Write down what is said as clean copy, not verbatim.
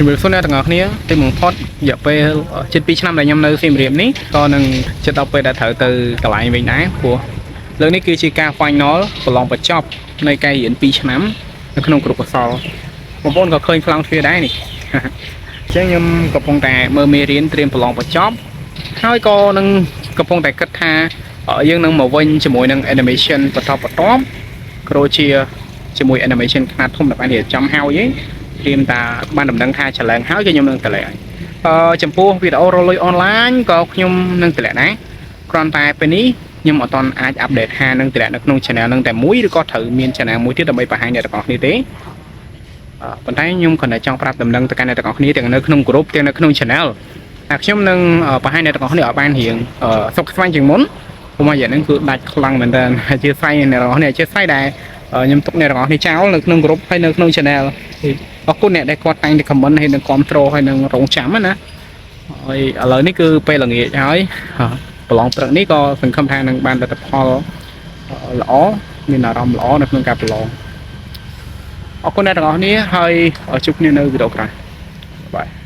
ជំរាបសួរអ្នកទាំងអស់គ្នា។ទីបំផុតរយៈពេលជិត2ឆ្នាំដែលខ្ញុំនៅសៀមរាបនេះក៏នឹងជិតដល់ពេលដែលត្រូវទៅកន្លែងវិញដែរព្រោះលើកនេះគឺជាការ final ប្រឡងបញ្ចប់នៃការរៀន2ឆ្នាំនៅក្នុងគរុកោសល្យបងប្អូនក៏ឃើញខ្លាំងទ្វារដែរនេះ អញ្ចឹងខ្ញុំកំពុងតែមើលមេរៀនត្រៀមប្រឡងបញ្ចប់ហើយក៏នឹងកំពុងតែគិតថាយើងនឹងមកវិញជាមួយនឹង animation បន្តបន្ទាប់ក៏ដូចជាជាមួយ animation ខ្នាតធំដែលបានរៀបចំហើយឯង ត្រៀមតាបានដំណឹងថាច្រឡែងហើយគឺខ្ញុំនឹងតម្លាក់ហើយចំពោះវីដេអូរលុយអនឡាញក៏ខ្ញុំនឹងតម្លាក់ដែរគ្រាន់តែពេលនេះខ្ញុំអត់ទាន់អាច update ថានឹងតម្លាក់នៅក្នុង channel នឹងតែមួយឬក៏ត្រូវមាន channel មួយទៀតដើម្បីបង្ហាញអ្នកទាំងអស់គ្នាទេប៉ុន្តែខ្ញុំគ្រាន់តែចង់ប្រាប់ដំណឹងទៅកាន់អ្នកទាំងអស់គ្នាទាំងនៅក្នុង group ទាំងនៅក្នុង channel ថាខ្ញុំនឹងបង្ហាញអ្នកទាំងអស់គ្នាឲ្យបានរៀងសុខស្វាញជាងមុនព្រោះមកយ៉ាងហ្នឹងគឺដាច់ខ្លាំងមែនតើអធិស្ឋានអ្នកទាំងអស់គ្នាអធិស្ឋានដែលខ្ញុំទុកអ្នកទាំងអស់គ្នាចោលនៅក្នុង group ហើយនៅក្នុង channel។ អរគុណអ្នកដែលគាត់តែងតែ comment ហើយនឹងគ្រប់គ្រងហើយនឹងរងចាំណា។ហើយឥឡូវនេះគឺពេលល្ងាចហើយប្រឡងព្រឹកនេះក៏សង្ឃឹមថានឹងបានលទ្ធផលល្អមានអារម្មណ៍ល្អនៅក្នុងការប្រឡងអរគុណអ្នកទាំងអស់គ្នាហើយជួបគ្នានៅវីដេអូក្រោយ។ Bye.